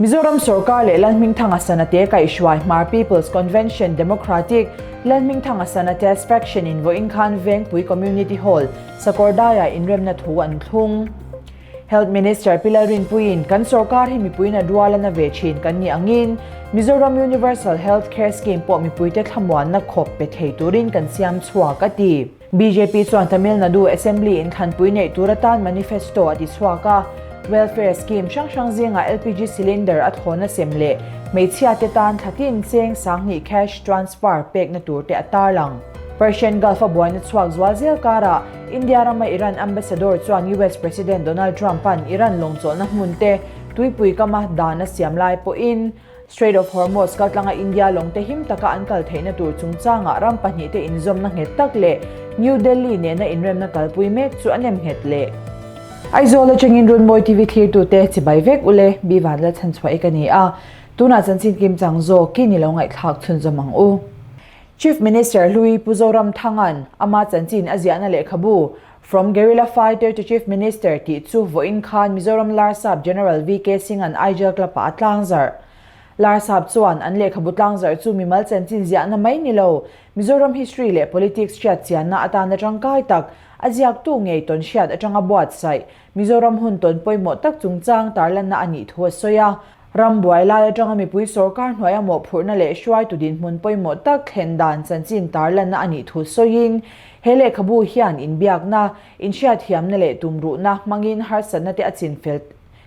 Mizoram sorkar leh Lalhmingthanga Sanate kaihhruai Hmar People's Convention Democratic Lalhmingthanga Sanate's Faction in vawiin khan Vengpui Community Hall, Sakawrdaiah inremna thu an thlung. Health Minister Pi Lalrinpuiin kan sorkar hi mipuiin a rual a na ve thin kan nih angin Mizoram Universal Health Care Scheme pawh mipuite thlamuanna khawp pe thei turin kan siam chhuak a ti. Bjp chuan Tamil Nadu Assembly inthlanpui neih tur atan manifesto a ti chhuak a, welfare scheme hrang hrang zingah LPG cylinder a thawn a sem leh hmeichhiate tan thlatin cheng 2000 cash transfer pekna turte a tarlang. Persian Gulf a buaina chhuak zual zel karah India rama Iran ambassador chuan US President Donald Trump-a'n Iran lawngchawlhna hmunte tuipui kama dan a siam lai pawhin Strait of Hormuz kaltlanga India lawngte him taka an kal theihna tur chungchangah ram pahnihte inzawmna nghet tak leh New Delhi nena inremna kalpui mek chu a nem nghet leh. Aizawl atangin Runmawi TV thlirtute chibai vek ule, Bi Vanlal chhanchhuah i ka ni a, tunah chanchin kimchang zawkin i lo ngaihthlak chhunzawm ang u. Chief Minister Hlui Pu Zoramthanga'n ama chanchin a ziahna lehkhabu From Guerrilla Fighter to Chief Minister tih chu vawiin khan Mizoram Larsap General VK Singh-a'n Aijal Club-ah a tlangzarh. Larsap chuan an lehkhabu tlangzarh chu mimal chanchin ziahna mai ni lo, Mizoram history leh politics hriat chianna atana tangkai tak, a ziaktu ngei tawn hriat atanga buatsaih, Mizoram hun tawn pawimawh tak chungchang tarlanna a nih thu a sawi a. Ram buai lai atanga mipui sorkar hnuaia mawhphurhna leh hruaitu dinhmun pawimawh tak thlen dan chanchin tarlanna a nih thu sawiin, he lehkhabu hian inbiakna, inhriatthiamna leh tumruhna hmangin harsatna te a chinfel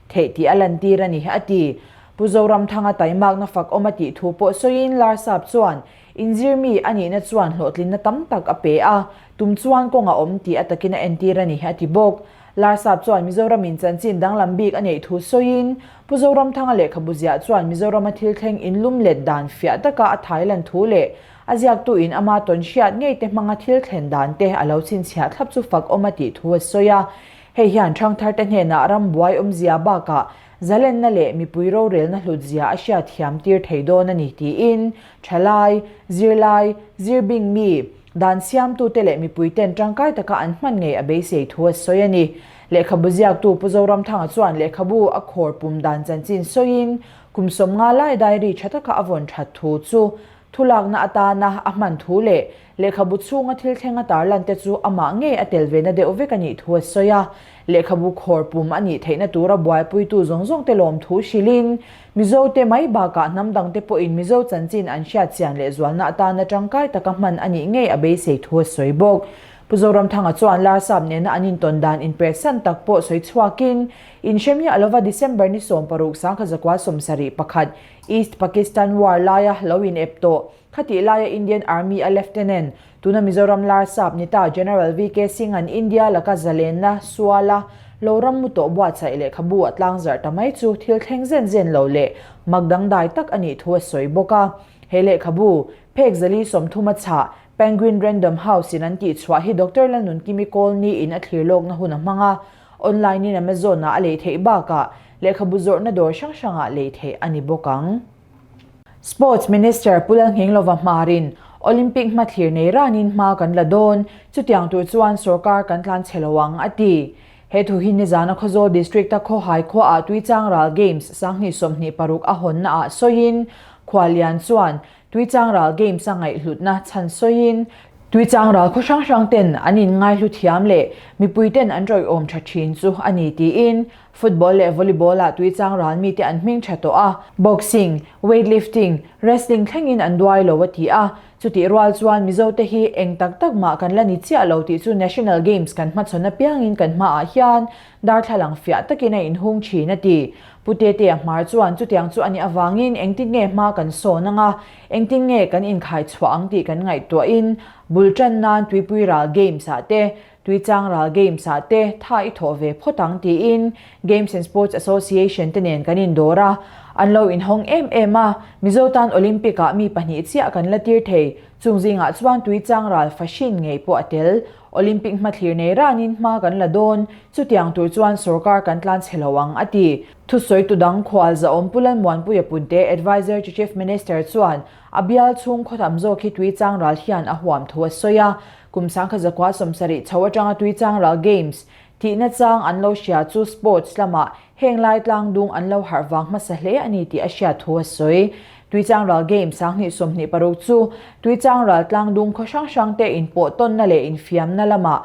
theih tih a lantir a ni, a ti. Pu Zoramthanga taimakna fak awm a tih thu pawh sawiin Larsap chuan inzirmi a nihna chuan hlawhtlinna tam tak a pe a, tum chuan kawng a awm tih a takin a entir a ni, a ti bawk. Larsap chuan Mizoramin chanchin danglam bik a neih thu sawiin, Pu Zoramthanga lehkhabu ziah chuan Mizorama thil thleng inlum let dan fiah taka a thailan thu leh a ziaktuin ama tawn hriat ngei te hmanga thil thlen dan te a lo chhinchhiah thlap chu fak awm a tih thu a sawi a. Hei hian ṭhangtharte hnenah ram buai awmzia bakah zalenna leh mipui rorelna hlutzia a hriat thiam tir thei dawn a ni tiin ṭhalai, zirlai, zirbing mi, dan siamtute leh mipuiten ṭangkai taka an hman ngei a beisei thu a sawi a ni. Lehkhabu ziaktu Pu Zoramthanga chuan lehkhabu a khawr pum dan chanchin sawiin kum 50 lai diary tha taka a vawn that thu chu thulakna atana a hman thu leh lehkhabu chhunga thil thleng a tarlan te chu amah ngei a tel ve na deuh vek a nih thu a sawi a. Lehkhabu khawr pum a nih theihna tura buaipuitu zawng zawng te lawm thu hrilhin Mizo te mai bakah hnam dang te pawhin Mizo chanchin an hriat chian leh zualna atana tangkai taka hman a nih ngei a beisei thu a sawi bawk. Pu Zoramthanga chuan Larsap nena an intawn dan inperhsan tak pawh sawi chhuakin, inhre miah lova December ni 16 1971 East Pakistan War laia lo inep tawh khatih laia Indian Army a Lieutenant, tuna Mizoram Larsap ni ta General VK Singh-a'n India laka zalenna suala lo ram mu tawh buatsaih lehkhabu a tlangzarh ta mai chu thil thleng zen zen lo leh mak dangdai tak a nih thu a sawi bawk a. He lehkhabu, phek 430 a chhah, Penguin Random House in an tih chhuah hi Doctor Lalnunkimi Kawlni in a thlir lawkna hun a hmang a, online in Amazon ah a lei theih bakah lehkhabu zawrhna dawr hrang hrangah lei theih a ni bawk ang. Sports Minister Pu Lalnghenglova Hmarin Olympic hmathlir nei ranin hma kan la dawn, chutiang tur chuan sorkar kan tlan chhe lo ang, a ti. He thu hi nizana Khawzawl District-a Khawhai khuaah Tuichangral Games 2026 a hawnna ah sawiin Khualian chuan Tuichangral Games a ngaihhlutna chhan sawiin, Tuichangral khaw hrang hrang ten an inngaihlu thiam leh mipui ten an rawihawm tha thin chu a ni tiin, Football leh Volleyball ah Tuichangral mite an hming tha tawh a, Boxing, Weightlifting, Wrestling thlengin an duai lo a ti a, chutih rual chuan Mizo te hi eng tak tak mah kan la ni chiah lo tih chu National Games kan hmachhawn apiangin kan hmaah hian Darthlalang fiah takin a inhung thin a ti. Pu Tetea Hmar chuan chutiang chu a nih avangin engtin nge hma kan sawn anga, engtin nge kan inkhai chhuah ang tih kan ngaihtuahin bul tan nan Tuipui Ral Games ah te, Tuichang Ral Games ah te tha i thawh ve phawt ang tiin Games and Sports Association te nen kan indawr a, an lo inhawng em em a, Mizo tan Olympic ah mi pahnih chiah kan la tir thei, chung zingah chuan Tuichang Ral Fahrin ngei pawh a tel. Olympic hmathlir nei ranin hma kan la dawn, chutiang tur chuan sorkar kan tlan chhe lo ang, a ti. Thusawi tu dang khual zahawm Pu Lalmuanpuia Punte, Adviser to Chief Minister chuan a bial chhung khaw tam zawk hi tui changral hian a huam thu a sawi a. Kum 1970 chho atanga tui changral Games. Tihna chang an lo hria chu sports lamah heng lai tlangdung an lo harh vang hmasa hle a ni tih a hriat thu a sawi. Tuichangral Games 2026 chu Tuichangral tlangdung khaw hrang hrangte inpawh tawnna leh infiamna lamah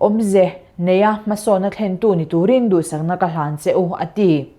awmze neia hmasawnna thlentu ni turin duhsakna ka hlan che u, a ti.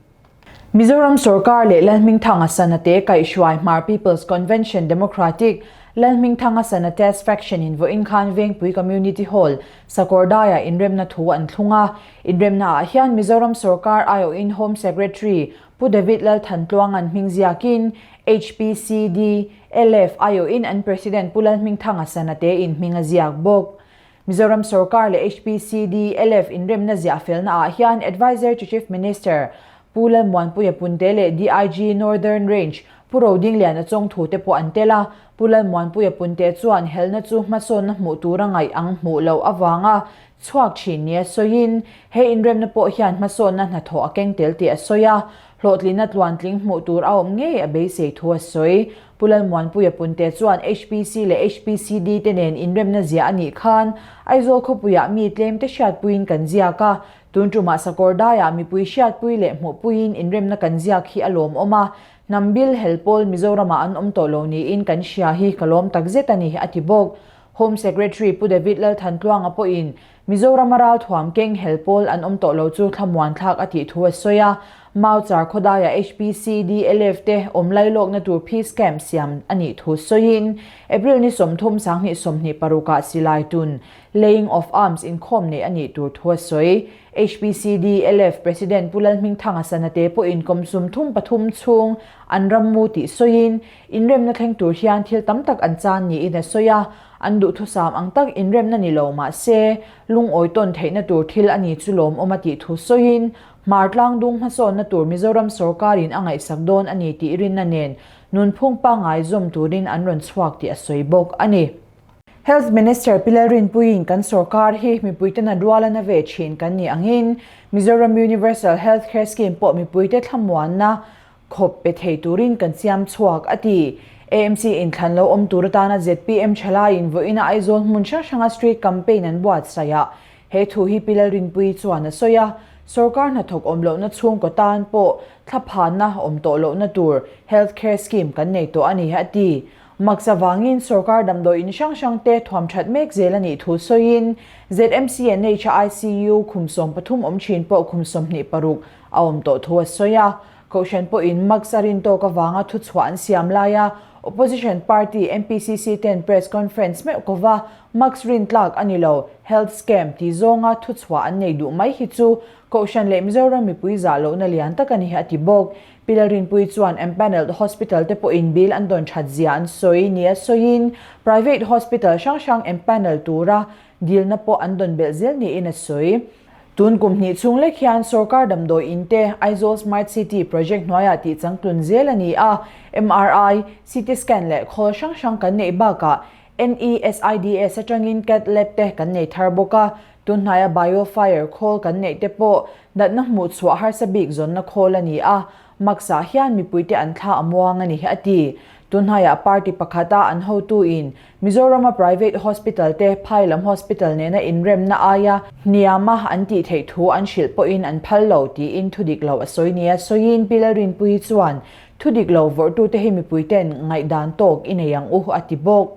Mizoram sorkar leh Lalhmingthanga Sanate kaihhruai Hmar People's Convention Democratic Lalhmingthanga Sanates Faction in vawiin khan Vengpui Community Hall, Sakawrdaiah inremna thu an thlung a. Inremnaah hian Mizoram sorkar aiawhin Home Secretary Pu David Lalthantluanga'n hming ziakin HPCD, LF aiawhin an President Pu Lalhmingthanga Sanate in hming a ziak bawk. Mizoram sorkar leh HPCD, LF inremna ziah felna ah hian Adviser to Chief Minister Pu Lalmuanpuia Punte leh DIG Northern Range Pu Rodingliana chawngthu te pawh an tel a. Pu Lalmuanpuia Punte chuan helna chu hmasawnna hmuh tura ngaih ang hmuh loh avanga chhuak thin nia sawiin he inremna pawh hian hmasawnna hnathawh a keng tel tih a sawi a. Hlawhtlinna tluantling hmuh tur a awm ngei a beisei thu a sawi. Pu Lalmuanpuia Punte chuan HPC leh HPCD te nen inremna ziah a nih khan Aizawl khawpuiah mi tlem te hriatpuiin kan ziak a, tun tumah Sakawrdaiah mipui hriatpui leh hmuhpuiin inremna kan ziak hi a lawmawm a, hnam bil hel pawl Mizoramah an awm tawh lo niin kan hria hi ka lawm takzet a ni, a ti bawk. Home Secretary Pu David Lalthantluanga pawhin Mizorama ralthuam keng hel pawl an awm tawh lo chu thlamuan thlak a tih thu a sawi a, Mauchar khawdaiah HPC, DLF te awm lailawkna tur Peace Camp siam a nih thu sawiin April ni 30 2026 ah silai tun Laying of Arms inkhawm neih a nih tur thu a sawi. HPC, DLF President Pu Lalhmingthanga Sanate pawhin kum 33 chhung an rammu tih sawiin inremna thleng tur hian thil tam tak an chan niin a sawi a, An duhthusam ang tak inremna ni lo mah se, lungawi tawn theihna tur thil a ni chu lawmawm a tih thu sawiin, Hmar tlangdung hmasawnna tur Mizoram sawrkarin a ngaihsak dawn a ni tih rinna nen nunphung pangngai zawm turin an rawn chhuak tih a sawi bawk a ni. Health Minister Pi Lalrinpuiin kan sawrkar hi mipuite na ruala na ve thin kan nih angin Mizoram Universal Health Care Scheme pawh mipuite thlamuanna Khawp pe thei turin kan siam chhuak, a ti. AMC inthlan lo awm tur atana zpm thalaiin vawiina Aizawl hmun hrang hranga street campaign an buatsaih ah he thu hi Pi Lalrinpuii chuan a sawi a. Sorkar hnathawk awm lohna chhungkaw tan pawh thlaphanna awm tawh lohna tur health care scheme kan nei tawh a ni, a ti. Maksa vangin sorkar damdawi in hrang hrang te thuam that mek zel a nih thu sawiin ZMCNH a ICU khum 13 awm thin pawh khum 26 a awm tawh thu a sawi a. Kohhran pawhin Max a rin tawk avanga thuchhuah an siam laia Opposition party MPCC ten press conference meuh kova Max rin tlak a ni lo, health scam tih zawnga thuchhuah an nei duh mai hi chu Kohhran leh Mizoram mipui zah lohna lian tak a ni a ti bawk. Pi Lalrinpuii chuan empanelled hospital te pawhin bill an dawn that zia an sawi nia sawiin private hospital hrang hrang empanel tura dilna pawh an dawn belh zel niin a sawi. Tun kum hnih chhung lek hian sorkar damdawi in te Aizawl Smart City project hnuaiah tih changtlun zel a ni a, MRI, CT scan leh khawl hrang hrang kan neih bakah NESIDS atangin Cath Lab te kan nei thar bawk a, tun hnaia Biofire khawl kan neih te pawh natna hmuh chhuah harsa bik zawnna khawl a ni a, Max-ah hian mipuite an thla a muang a ni, a ti. Tunhnaiah party pakhata an hotuin Mizorama private hospital te Phailam Hospital nena inremna aia hniama an tih theih thu an hrilh pawhin an phal lo tiin thudik lo a sawi nia sawiin Pi Lalrinpuii chuan thudik lo vawrhtute hi mipuiten ngaihdan tawk i nei ang u a ti bawk.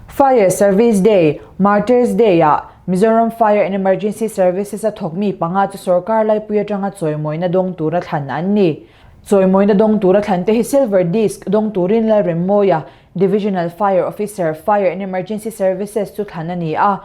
Fire Service Day, Martyrs Day-ah Mizoram Fire and Emergency Services a thawkmi panga chu sorkar laipui atanga chawimawina dawng tura thlan an ni. Chawimawina dawng tura thlan te hi Silver Disc dawng turin Lalremmawia, Divisional Fire Officer, Fire and Emergency Services chu thlan a ni a.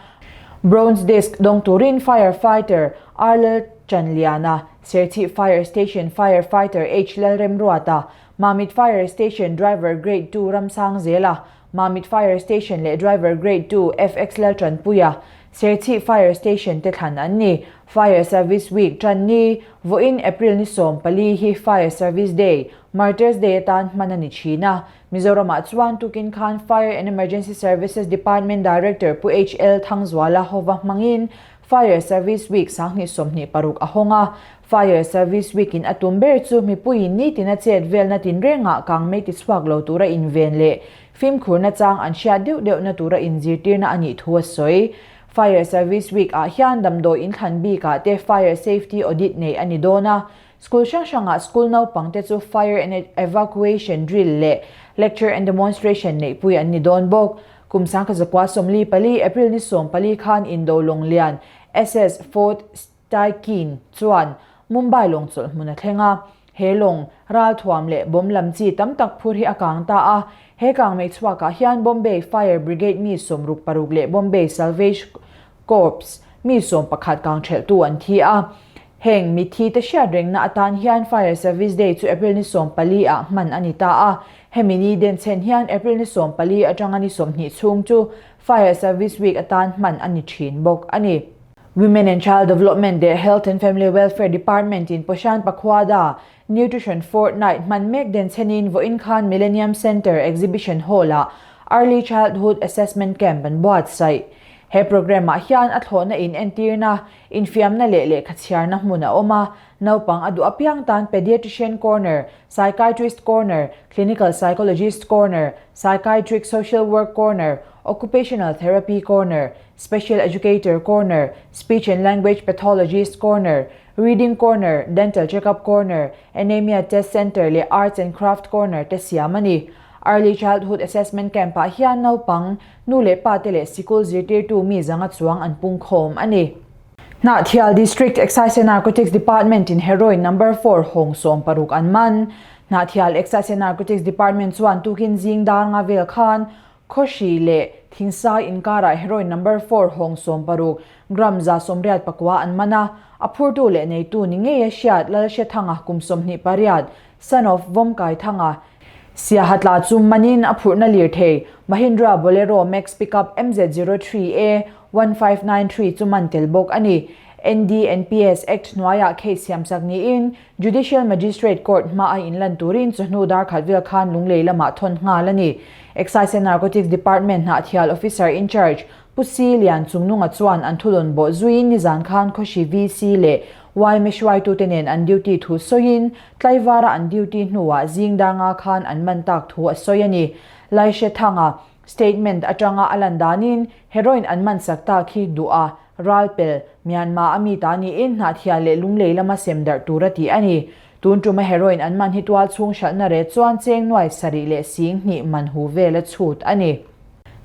Bronze Disc dawng turin Fire Fighter R Lalchanliana, Serchhip Fire Station Fire Fighter H Lalremruata, Mamit Fire Station Driver Grade ii Ramsangzela, Mamit Fire Station leh Driver Grade ii FX Laltanpuia, Serchhip Fire Station te thlan an ni. Fire Service Week tan ni, vawiin April ni 14 hi Fire Service Day, Martyrs Day atan hman a ni thin a. Mizoramah chuan tukin khan Fire and Emergency Services Department Director Pu HL Thangzuala hova hmangin Fire Service Week 2026 a hawng a. Fire Service Week in a tum ber chu mipuiin nitina chet velna tinrengah kangmei tichhuak lo tura inven leh fimkhurna chang an hriat deuh deuhna tura inzirtirna a nih thu a sawi. Fire Service Week ah hian damdawi inthlan bik ah te Fire Safety Audit neih a ni dawn a. School hrang hrangah school naupang te chu Fire and Evacuation Drill leh Lecture and Demonstration neihpui an ni dawn bawk. Kum 1944 April ni 14 khan Indo Lawnglian SS Fort Staikin chuan Mumbai lawng chawlh hmun a thleng a. He lawng, ralthuam leh bomb lam chi tam tak phur hi a kang ta a. He kang mei chhuakah hian Bombay Fire Brigade mi 66 leh Bombay Salvage Corps mi 11 kang thelhtu an thi a. Heng mithi te hriat rengna atan hian Fire Service Day chu April ni 14 ah hman a ni ta a. Hemi ni denchhen hian April ni 14 atanga ni 20 chhung chu Fire Service Week atan hman a ni thin bawk a ni. Women and Child Development leh Health and Family Welfare Department in Poshan Pakhwada Nutrition Fortnight hman mek denchhenin vawiin khan Millennium Centre Exhibition Hall-ah Early Childhood Assessment Camp an buatsaih. He programme-ah hian a thlawhna in entirna, infiamna leh lehkha chhiarna hmun a awm a, naupang a duh apiang tan Pediatrician Corner, Psychiatrist Corner, Clinical Psychologist Corner, Psychiatric Social Work Corner, Occupational Therapy Corner, Special Educator Corner, Speech and Language Pathologist Corner, Reading Corner, Dental Checkup Corner, Anemia Test Centre leh Arts and Craft Corner te siam a ni. Early Childhood Assessment Camp-ah hian naupang, nu leh pa te leh sikul zirtirtu mi zanga chuang an pungkhawm a ni. Hnahthial District Excise and Narcotics Department in Heroin Number Four hawng 16 an man. Hnahthial Excise and Narcotics Department chuan tukin zing dar nga vel khan Khawhri leh Thingsai inkarah Heroin Number Four hawng 16 gram 189 an man a, a phurtu leh neitu ni ngei a hriat Lalhriathanga kum 28, son of Vawmkaithanga, Siaha tla chu manin a phurhna lirthei Mahindra Bolero Max Pickup MZ 03 A 1593 chu man tel bawk a ni. NDNPS Act hnuaiah case siamsak niin Judicial Magistrate Court hma a inlan turin chawhnu darkhat vel khan Lunglei lamah thawn nghal a ni. Excise and Narcotics Department Hnahthial Officer in Charge Pu Si Lian Chungnunga chuan an thudawn bawh zuiin nizan khan Khawhri VC leh yma hruaitute nen an duty thu sawiin tlaivara an duty hnuah zing dar nga khan an man tak thu a sawi a ni. Laihriathanga statement atanga a lan danin heroin an man sak tak hi duh a Ralpel, Myanmar a mi ta niin Hnahthial leh Lunglei lama sem darh tur a ti a ni. Tun tuma heroin an man hi tual chhung hralhna ret chuan cheng nuai sarih leh sing hnih man hu vel a chhut a ni.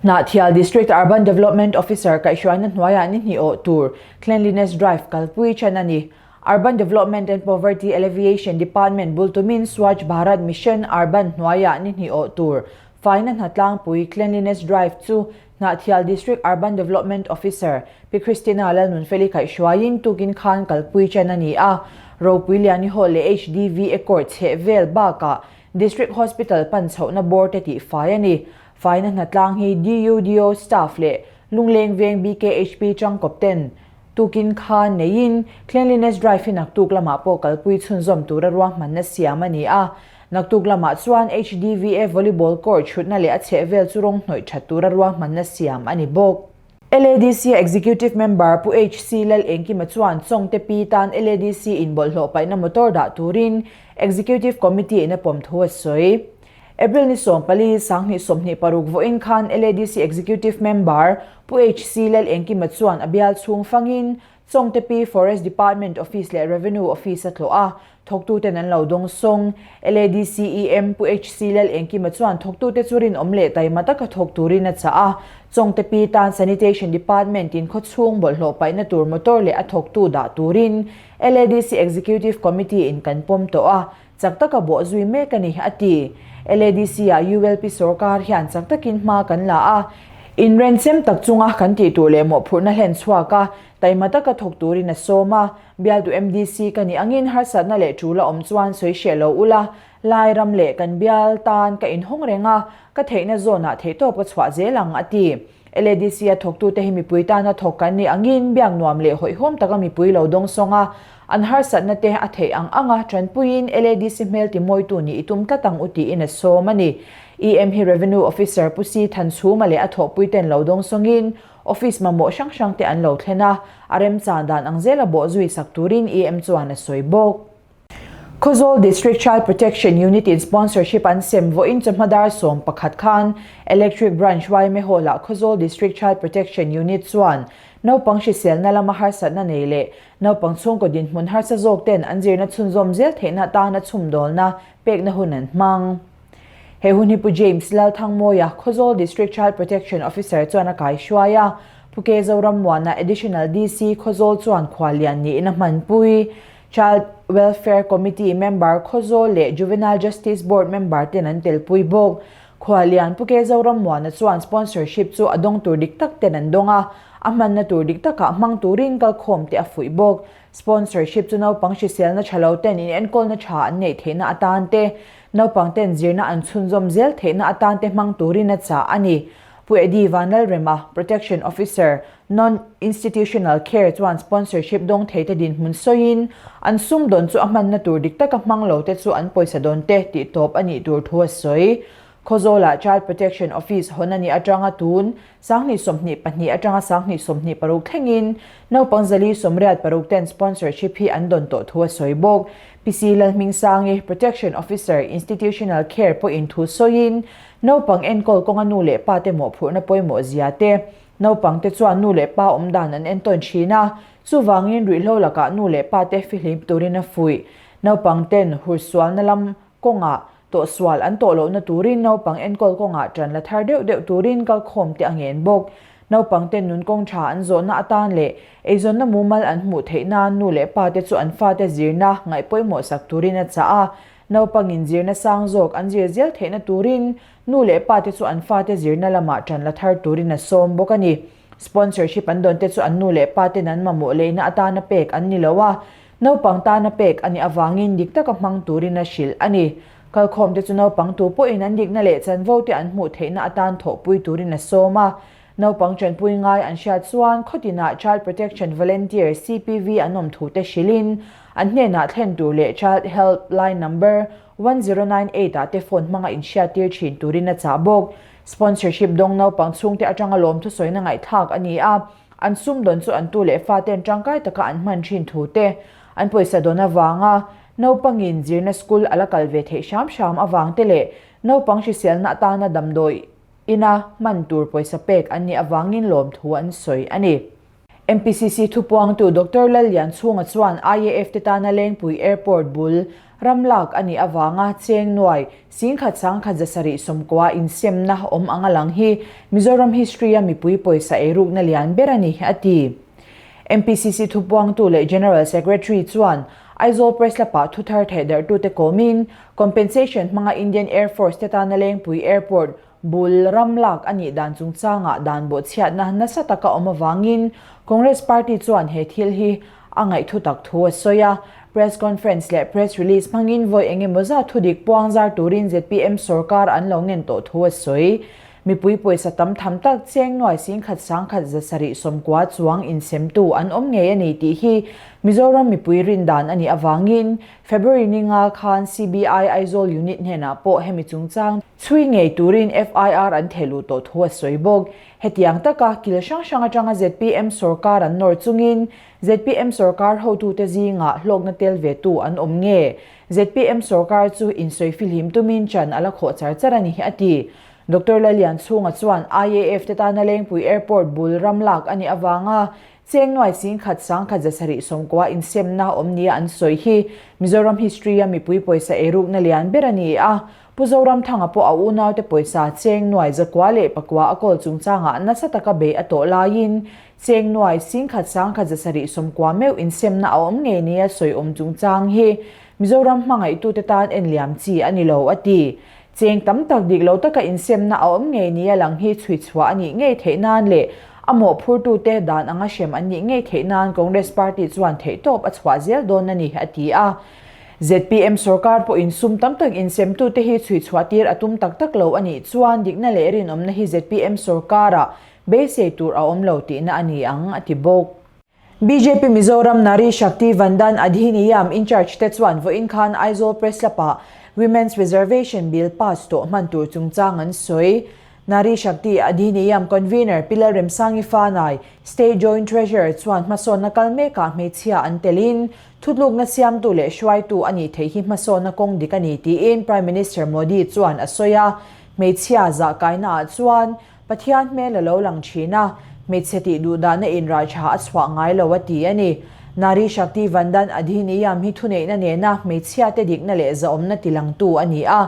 Hnahthial District Urban Development Officer kaihhruaina hnuaiah ni hnih awh tur Cleanliness Drive kalpui ṭhen a ni. Urban Development and Poverty Alleviation Department bul tumin Swachh Bharat Mission Urban hnuaiah ni hnih awh tur faina hnatlangpui Cleanliness Drive chu Hnahthial District Urban Development Officer Pi Christina Lalnunfeli kaihhruaiin tukin khan kalpui ṭhen a ni a. Ropui Liani Hall leh HDVA Court chheh vel bakah District Hospital pan chhohna bawr te tihfai a ni. Faina hnatlang hi DUDO staff leh Lungleng Veng BKHP tangkawp ten tukin khan neiin Cleanliness Drive hi naktuk lamah pawh kalpui chhunzawm tura ruahmanna siam a ni a. Naktuk lamah chuan HDVA Volleyball Court chhutna leh a chhehvel chu rawng hnawih that tura ruahmanna siam a ni bawk. LADC Executive Member Pu HC Lalengkima chuan Chawngte Pi tan LADC in bawlhhlawh paihna motor dah turin Executive Committee in a pawm thu a sawi. April ni 14, 2026 vawiin khan LADC Executive Member Pu HC Lalengkima chuan a bial chhung fangin Chawngte Pi Forest Department Office leh Revenue Office a tlawh a, thawktuten an lo dawng sawng. LADC EM Pu HC Lalengkima chuan thawktute chu rinawm leh taima taka thawk turin a chah a, Chawngte Pi tan Sanitation Department in khawchhung bawlhhlawh paihna tur motor leh a thawktu dah turin LADC Executive Committee in kan pawm tawh a, chak taka bawh zui mek a ni, a ti. LADC ah ULP sorkar hian chak takin hma kan la a, inrenchem tak chunga kan tih tur leh mawhphurhna hlen chhuak a, taima taka thawk turin a sawm a. Bialtu MDC ka nih angin harsatna leh tul a awm chuan sawi hreh lo ula, lai ram leh kan bial tan ka inhawng reng a, ka theihna zawnah theihtawp ka chhuah zel ang, a ti. LADC a thawktute hi mipui tana thawk kan nih angin biak nuam leh hawihhawm taka mipui lo dawng sawng a, an harsatna te a theih ang anga tanpuiin LADC hmel timawitu nih i tum tlat ang u tiin a sawm a ni. EM hi Revenue Officer Pu Si Thanchhuma leh a thawhpuiten lo dawng sawngin Office mamawh hrang hrang te an lo thlen a, a remchan dan ang zela bawhzui sak turin EM chuan a sawi bawk. Khawzawl District Child Protection Unit in sponsorship an sem vawiin chawhma dar 11 khan Electric Branch yma Hall ah Khawzawl District Child Protection Unit chuan naupang hriselna lama harsatna nei leh naupang chhungkaw dinhmun harsa zawk ten an zirna chhunzawm zel theihna atana chhumdawlna pekna hun an hmang. He hun hi Pu James Lalthangmawia, Khawzawl District Child Protection Officer chuan a kaihruai a, Pu K Zorammuana, Additional DC, Khawzawl chuan khuallian niin a hmanpui. Child Welfare Committee member Khawzawl leh Juvenile Justice Board member ten an telpui bawk. Khuallian Pu K Zorammuana chuan sponsorship chu a dawng tur dik tak ten an dawng a, a hmanna tur dik takah hmang turin kalkhawm te a fuih bawk. Sponsorship chu naupang hriselna tha lo ten inenkawlna tha an neih theihna atan te, naupang ten zirna an chhunzawm zel theihna atan te hmang turin a chah a ni. Pu Eddie Vanlalrema, Protection Officer, Non-Institutional Care chuan sponsorship dawng thei te dinhmun sawiin, an sumdawn chu a hmanna tur dik taka hmang lo te chu an pawisa dawn te tih tawp a nih tur thu a sawi. Khawzawlah Child Protection Office hawn a nih atanga tun 2022 atanga 2026 thlengin naupang 486 ten sponsorship hi an dawn tawh thu a sawi bawk. PC Lalhmingsangi, Protection Officer, Institutional Care pawhin thu sawiin naupang enkawl kawnga nu leh pa te mawhphurhna pawimawh zia te, naupang te chuan nu leh pa awm dan an entawn thin a, chuvangin ruihhlo lakah nu leh pa te fihlim turin a fuih. Naupang ten hursualna lam kawngah Tawhsual an tawh lohna turin naupang enkawl kawngah ṭan la thar deuh deuh turin kalkhawm te a ngen bawk. Naupang ten nun kawng ṭha an zawhna atan leh eizawnna mumal an hmuh theih nan nu leh pa te chu an fate zirna ngaih pawimawh sak turin a chah a. Naupangin zirna sang zawk an zir zel theihna turin nu leh pa te chu an fate zirna lamah ṭan la thar turin a sawm bawk a ni. Sponsorship an dawn te chu an nu leh pa ten an mamawh leina atana pek an ni lo a, naupang tana pek a nih avangin dik taka hmang turin a hrilh a ni. Kalkhawm te chu naupang tu pawhin an dikna leh chanvo te an hmuh theihna atan thawhpui turin a sawm a. Naupang chanpui ngai an hriat chuan khawtinah Child Protection Volunteer, CPV, an awm thu te hrilhin an hnenah thlen tur leh Child Help Line Number 1098 ah te phone hmanga inhriattir thin turin a chah bawk. Sponsorship dawng naupang chhungte atanga lawmthu sawina ngaihthlak a ni a, an sumdawn chu an tu leh faten tangkai taka an hman thin thu te, an pawisa dawn avanga naupangin zirna school a la kal ve theih hram hram avang te leh naupang hriselna atana damdawi ina hman tur pawisa pek an nih avangin lawmthu an sawi a ni. MPCC thupuangtu Doctor Lallianchhunga chuan IAF te tana Lengpui Airport bul ram lak a nih avanga cheng nuai 17,790 insemna awm anga lang hi Mizoram history-a mipui pawisa eirukna lian ber a ni, a ti. MPCC thupuangtu leh General Secretary chuan Aizawl Press Club-ah thuthar thehdarhtute kawmin compensation hmanga Indian Air Force te tana Lengpui Airport Bul ram lak a nih dan chungchangah dan bawhchhiatna nasa taka awm avangin Congress party chuan he thil hi a ngaihthu tak thu a sawi a. Press conference leh press release hmangin vawi eng emaw zat thudik puang zar turin zpm sorkar an lo ngen tawh thu a sawi. Mipui pawisa tam tham tak cheng nuai 17,790 chuang insemtu an awm ngei a ni tih hi Mizoram mipui rin dan a nih avangin February ni nga khan CBI Aizawl Unit hnenah pawh hemi chungchang Chhui ngei turin FIR an theh luh tawh thu a sawi bawk. Hetiang taka kil hrang hrang atanga zpm sorkar an nawr chungin zpm sorkar hotute zingah hlawkna tel ve tu an awm nge? Zpm sorkar chu insawi fihlim tumin chan a la khawh char char a ni, a ti. Doctor Lallianchhunga chuan IAF te tana Lengpui Airport bul ram lak a nih avanga Cheng nuai 17,790 insemna awm nia an sawi hi Mizoram history-a mipui pawisa eirukna lian ber a ni a. Pu Zoramthanga pawh a unaute pawisa cheng nuai 109 a kawl chungchangah nasa taka bei a tawh laiin cheng nuai 17,790 meuh insemna a awm ngei nia sawi awm chungchang hi Mizoram hmangaihtute tan enliam chi a ni lo, a ti. Cheng tam tak dik lo taka insemna a awm ngei nia lang hi chhui chhuah a nih ngei theih nan leh a mawhphurtute dan anga hrem an nih ngei theih nan Congress party chuan theihtawp a chhuah zel dawn a ni, a ti a. Zpm sorkar pawhin sum tam tak insemtute hi chhui chhuah tir a tum tak tak lo a nih chuan dikna leh rinawmna hi zpm sorkarah beisei tur a awm lo tihna a ni ang, a ti bawk. Bjp Mizoram Nari Shakti Vandan Adhiniyam in-charge te chuan vawiin khan Aizawl Press Club-ah Women's Reservation Bill pass tawh hman tur chungchang an sawi. Nari Shakti Adhiniyam Convener Pi Lalremsangi Fanai, State Joint Treasurer chuan hmasawnna kal mekah hmeichhia an telin thutlukna siamtu leh hruaitu a nih theih hi hmasawnna kawng dik a ni tiin Prime Minister Modi chuan a sawi a. Hmeichhia zah kainaah chuan Pathian hmel a lo lang thin a, hmeichhe tih duhdahna inrah tha a chhuah ngai lo a ti a ni. Nari Shakti Vandan Adhiniyam hi thuneihna nena hmeichhiate dikna leh zahawmna tilangtu a ni a,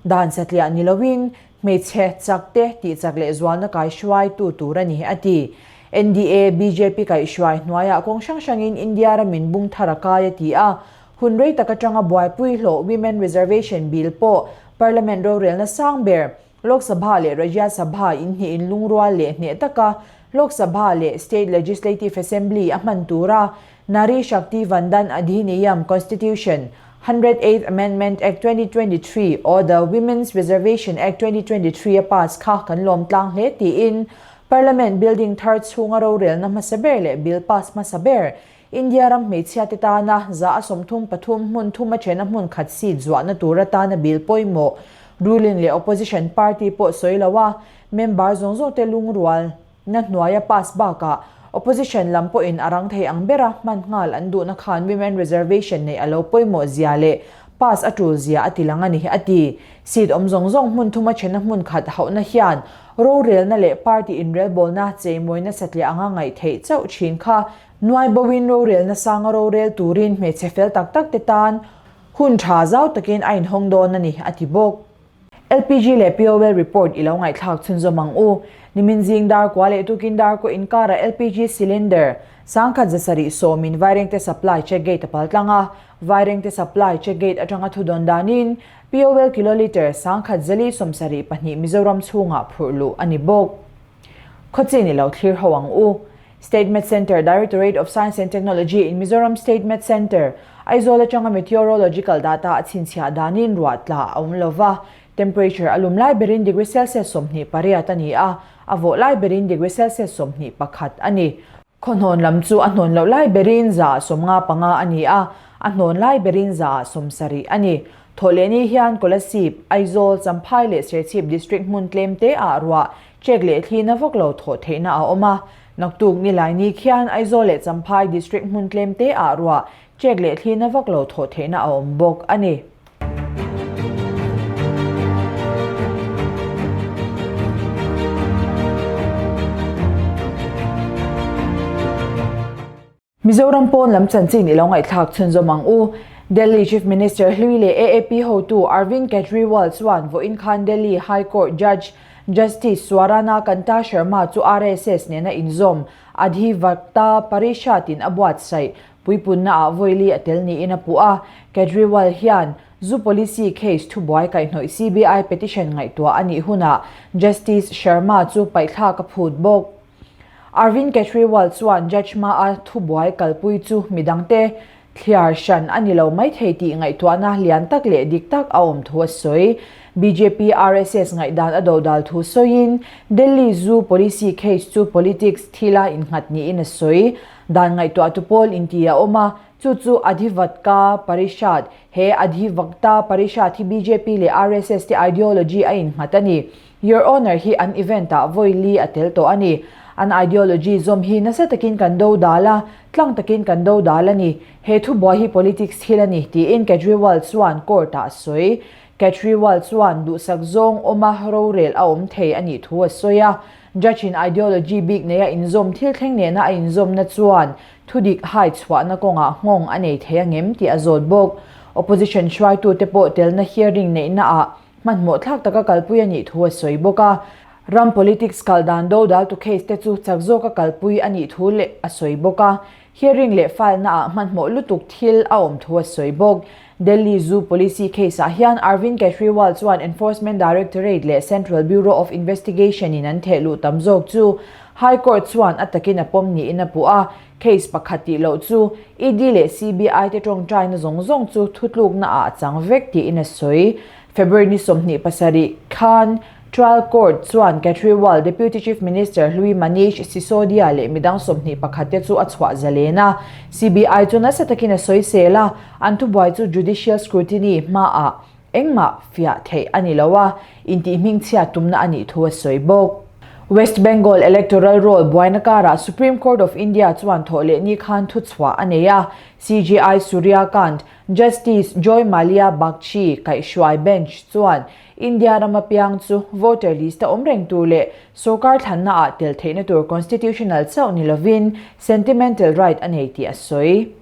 dan satliah ni loin hmeichhe chakte tihchak leh zualna kaihruaitu tur a ni, a ti. NDA, bjp kaihhruai hnuaiah kawng hrang hrangin India ramin bung thar a kai a ti a, hun rei tak atanga buaipui hlawh Women Reservation Bill pawh Parliament rorelna sang ber Lok Sabha leh Rajya Sabha inhnih inlungrual leh hneh taka Lok Sabha leh State Legislative Assembly a hman tura Nari Shakti Vandan Adhiniyam Constitution, 108th Amendment Act 2023 or the Women's Reservation Act 2023 a pass kha kan lawm tlang hle tiin Parliament building thar chhunga rorelna hmasa ber leh bill pass hmasa ber India ram hmeichhia te tana za a 33 hmun thum a thena hmun khat seat zuahna tur atana bill pawimawh ruling leh opposition party pawh sawi lo a, member zawng zawng te lungrual na hnuaia pass bakah opposition lam pawhin a rang thei ang bera hman nghal an duhna khan women reservation neih a lo pawimawh zia leh pass a tul zia a ti lang a ni, a ti. Seat awm zawng zawng hmun thuma thena hmun khat hauhna hian rorelna leh party inrelbawlna cheimawina satliah anga ngaih theih chauh thin kha Nuai boin rorelna sanga rorel turin hmeichhe fel tak tak te tan hun tha zau takin a inhawng dawn a ni, a ti bawk. LPG leh POL report i lo ngaihthlak chhunzawm ang u. Nimin zing dar kua leh tukin dar kaw inkarah LPG cylinder 1000 zasarih sawmin Vairengte supply check gate a pal tlang a, Vairengte supply check gate atanga thudawn danin POL kilolitre 1000 zali 72 Mizoram chhungah phurh luh a ni bawk. Khawchin i lo thlir ho ang u. State Met Centre, Directorate of Science and Technology in Mizoram State Met Centre, Aizawl atanga meteorological data a chhinchhiah danin ruah tla a awm lova, temperature a lum lai berin degree Celsius 28 a ni a, a vawh lai berin degree Celsius 21 a ni. Khawhnawn lam chu a hnawn loh lai berin 155 a ni a, a hnawn lai berin 170 a ni. Thawhlehni hian Kolasib, Aizawl, Champhai leh Serchhip District hmun tlem te ah ruah Check leh thli na vak lo thawh theihna a awm a, naktuk Nilaini khian Aizawl leh Champhai District hmun tlem te ah ruah check leh thli na vak lo thawh theihna a awm bawk a ni. Mizoram pawn lam chanchin i lo ngaihthlak chhunzawm ang u. Delhi Chief Minister hlui leh AAP hotu Arvind Kejriwal chuan vawiin khan Delhi High Court Judge Justice Swarana Kanta Sharma chu RSS nena inzawm Adhivakta Parishad in a buatsaih puipunna ah vawili a tel niin a puh a. Kejriwal hian Zu Policy case thubuai kaihhnawih CBI petition ngaihtuah a nih hunah Justice Sharma chu paihthlak a phut bawk. Arvind Kejriwal chuan Judge hmaa thubuai kalpui chu midangte thliar hran a ni lo maithei tih ngaihtuahna lian tak leh dik tak a awm thu a sawi. Bjp RSS ngaihdan a dodal thu sawiin Delhi Zu Policy case chu politics thila innghat niin a sawi. Dan ngaihtuahtu pawl inti a awm a, chu chu Adhivatka Parishad, he Adhivakta Parishad hi bjp leh RSS te ideology a innghat a ni. Your Honour hi an event ah vawi li a tel tawh a ni. An ideology zawm hi nasa takin kan do dal a, tlang takin kan do dal a ni. He thubuai hi politics thil a ni, tiin Kejriwal chuan court ah a sawi. Kejriwal chuan duhsak zawng awma rorel a awm thei a nih thu a sawi a. Judge in ideology bik neia inzawm thil thleng nena a inzawmna chuan thudik hai chhuahna kawngah nghawng a nei thei angem tih a zawt bawk. Opposition hruaitute pawh telna hearing neihna ah Hmanhmawh thlak taka kalpui a nih thu a sawi bawk a. Ram politics kal dan dodaltu case te chu chak zawka kalpui a nih thu leh a sawi bawk a. Hearing leh file naah hmanhmawh lutuk thil a awm thu a sawi bawk. Delhi Zu Policy case ah hian Arvind Kejriwal chuan Enforcement Directorate leh Central Bureau of Investigation in an theh luh tam zawk chu High Court chuan a takin a pawm niin a puh a. Case pakhat tih loh chu ED leh CBI te tawngtaina zawng zawng chu thutlukna ah a chang vek tiin a sawi. February ni 27 khan Trial Court chuan Kejriwal, Deputy Chief Minister hlui Manish Sisodia leh midang 21 te chu a chhuah zalen a. CBI chu nasa takin a sawisel a, an thubuai chu judicial scrutiny hmaah. Engmah fiah theih a ni lo a, intihhmingchhiat tumna a nih thu a sawi bawk. West Bengal Electoral Roll buaina karah Supreme Court of India chuan thawh leh ni khan thuchhuah a nei a, CJI Surya Kant, Justice Joy Malya Bagchi kaihhruai bench chuan India rama piang chu voter list a awm reng tur leh sorkar thlanna ah tel theihna tur constitutional chauh ni lovin sentimental right a nei tih a sawi.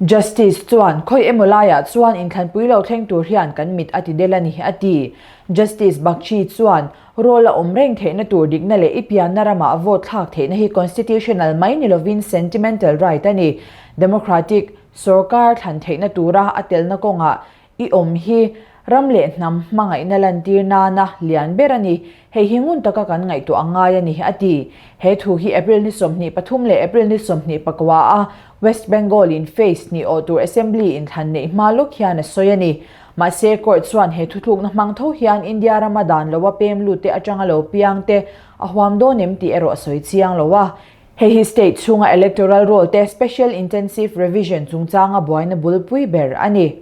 Justice chuan khawi emaw laiah chuan inthlanpui lo thleng tur hian kan mit a ti del a ni, a ti. Justice Bagchi chuan roll a awm reng theihna tur dikna leh i pianna ramah vote thlak theihna hi constitutional mai ni lovin sentimental right a ni. Democratic sorkar thlan theihna tura a telna kawngah I awm hi ram leh hnam hmangaihna lantir nana lian ber a ni. Hei hi ngun taka kan ngaihtuah a ngai a ni, a ti. He thu hi April ni 23 leh April ni 24 a West Bengal in phase hnih awh tur Assembly inthlan neih hma lawk hian a sawi a ni. Mahse, court chuan he thuthlukna hmang tho hian India rama dan loa pem lut te atanga lo piang te a huam dawn em tih erawh a sawi chiang lo a. Hei hi state chhunga electoral roll te special intensive revision chungchanga buaina bulpui ber a ni.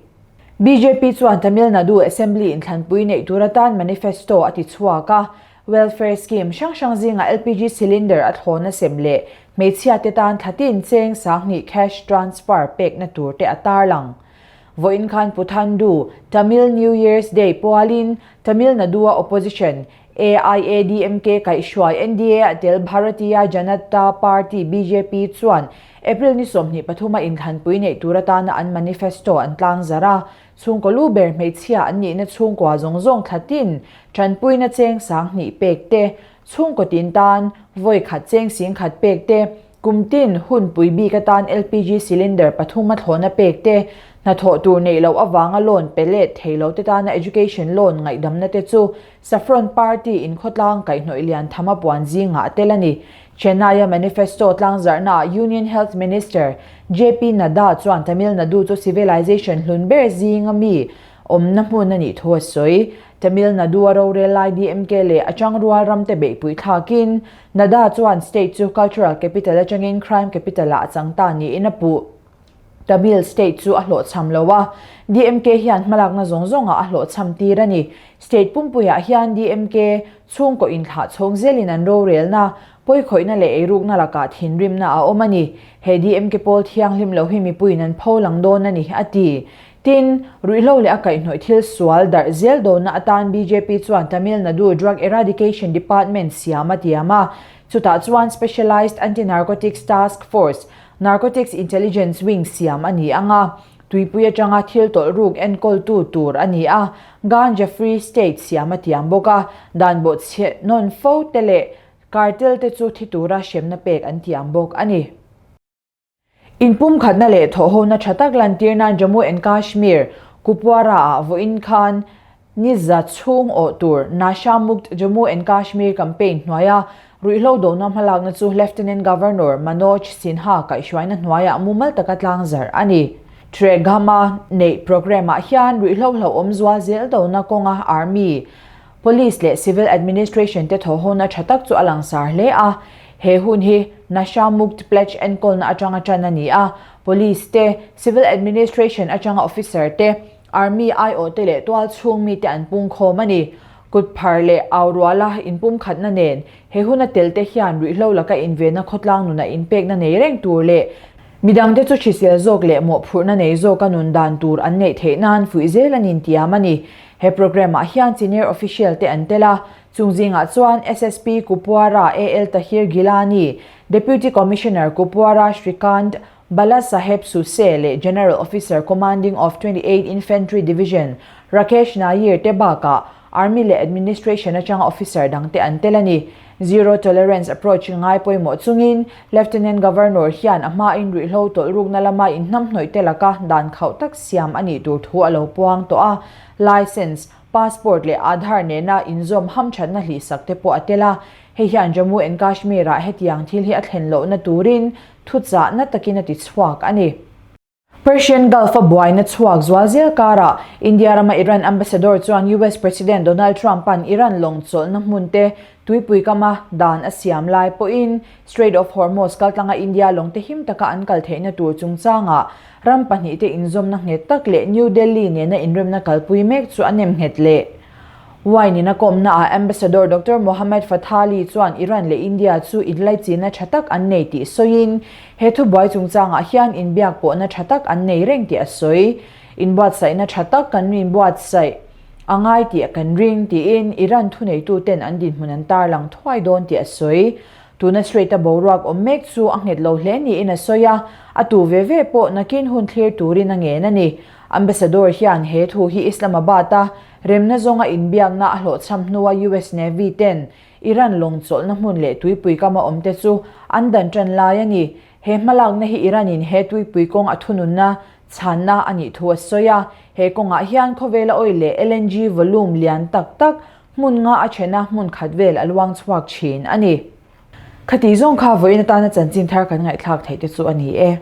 Bjp chuan Tamil Nadu Assembly inthlanpui neih tur atan manifesto a ti chhuak a, welfare scheme hrang hrang zingah LPG cylinder a thlawn a sem leh hmeichhia te tan thlatin cheng 2000 cash transfer pekna tur te a tarlang. Vawiin khan Puthandu, Tamil New Year's Day pualin Tamil Nadu-a opposition AIADMK kaihhruai NDA-a tel Bharatiya Janata Party, bjp, chuan April ni 23 a inthlanpui neih tur atana an manifesto an tlangzarh a, chhungkaw lu ber hmeichhia an nihna chhungkua zawng zawng thlatin tanpuina cheng 2000 pek te, chhungkaw tin tan vawi khat cheng 10,000 pek te, Kum tin hun pui bik atan LPG cylinder pathum a thlawhna pek te, hnathawh tur neih loh avanga loan pe let thei lo te tana education loan ngaihdamna te chu Saffron Party in khawtlang kaihhnawih lian tham a puan zingah a tel a ni. Chennai-a manifesto tlangzarhnaah Union Health Minister JP Nadda chuan Tamil Nadu chu civilization hlun ber zinga mi awmna hmun a nih thu a sawi. Tamil Nadu-a rorel lai DMK leh a changrual ramte beihpui thlakin Nadda chuan state chu cultural capital atangin crime capital ah a chang ta niin a puh. Tamil state chu a hlawhchham lo a, DMK hian hmalakna zawng zawngah a hlawhchham tir a ni. State pumpuiah hian DMK chhungkaw inthlah chhawng zelin an rorelna, pawikhawihna leh eirukna lakah thinrimna a awm a ni. He DMK pawl thianghlim lo hi mipuiin an pho lang dawn a ni, a ti. Tin, ruihhlo leh a kaihhnawih thil sual darh zel dawnna atan bjp chuan Tamil Nadu Drug Eradication Department siam a tiam a, chutah chuan Specialised Anti-Narcotics Task Force, Narcotics Intelligence Wing siam a ni ang a, tuipui atanga thil tawlh ruk enkawltu tur a ni a, Ganja Free State siam a tiam bawk a, dan bawhchhe nawn fo te leh cartel te chu thi tura hremna pek an tiam bawk a ni. Inpumkhatna leh thawhhona tha tak lantir nan Jammu and Kashmir, Kupwara-ah vawiin khan ni za chhung awh tur Nasha Mukt Jammu and Kashmir campaign hnuaia ruihhlo dona hmalakna chu Lieutenant Governor Manoj Sinha kaihhruaina hnuaiah mumal taka tlangzarh a ni. Trehgam-a neih programme-ah hian ruihhlo hlauhawm zual zel dona kawnga Army, Police leh Civil Administration te thawhhona tha tak chu a langsar hle a. He hun hi Nasha Mukt Pledge enkawlna atanga tan a ni a. Police te, Civil Administration atanga officer te, Army aiawh te leh tual chhung mite an pungkhawm a ni. Kut phar leh au ruala inpumkhatna nen he huna tel te hian ruihhlo laka invenna khawtlang nunah inpekna nei reng tur leh Midangte chu hrisel zawk leh mawhphurhna nei zawka nun dan tur an neih theih nan fuih zel an intiam a ni. He programme-ah hian senior official te an tel a, chung zingah chuan SSP Kupwara AL Tahir Gilani, Deputy Commissioner Kupwara Shrikant Balasaheb Suse leh General Officer Commanding of 28 Infantry Division Rakesh Nair te bakah Army leh Administration atanga officer dangte an tel a ni. Zero tolerance approach ngai pawimawh chungin Lieutenant Governor hian a hmain ruihhlo tawlh rukna lama inhnamhnawih te laka dan khauh tak siam a nih tur thu a lo puang tawh a, licence, passport leh Aadhaar nena inzawm hamthatna hlihsak te pawh a tel a. Hei hian Jammu and Kashmir-ah hetiang thil hi a thlen lohna turin thuchahna takin a ti chhuak a ni. Persian Gulf-a buaina chhuak zual zel karah India rama Iran ambassador chuan US President Donald Trump-a'n Iran lawng chawlhna hmun te tuipui kama dan a siam lai pawhin Strait of Hormuz kaltlanga India lawngte him taka an kal theihna tur chungchangah ram pahnihte inzawmna nghet tak leh New Delhi nena inremna kalpui mek chu a nem nghet leh. Wine in a kawmnaah Ambassador Doctor Mohammad Fathali chuan Iran leh India chu inlaichina tha tak an nei tih sawiin, he thubuai chungchangah hian inbiak pawhna tha tak an nei reng tih a sawi. Inbuatsaihna tha tak kan inbuatsaih a ngai tih kan ring tiin Iran thuneituten an dinhmun an tarlang thuai dawn tih a sawi. Tuna Strait-a boruak awm mek chu a nghet lo hle niin a sawi a, a tu ve ve pawh nakin hun thlir turin a ngen a ni. Ambassador hian he thu hi Islamabad-a remna zawnga inbiakna a hlawhchham hnua US Navy ten Iran lawng chawlhna hmun leh tuipui kama awmte chu an dan tan lai a ni. He hmalakna hi Iran-in he tuipui kawng a thununna chhanna a nih thu a sawi a. He kawngah hian khawvela oil leh LNG volume lian tak tak hmun nga a thena hmun khat vel a luang chhuak thin a ni. Khati zawng kha vawiin atana chanchin thar kan ngaihthlak theih te chu a ni e.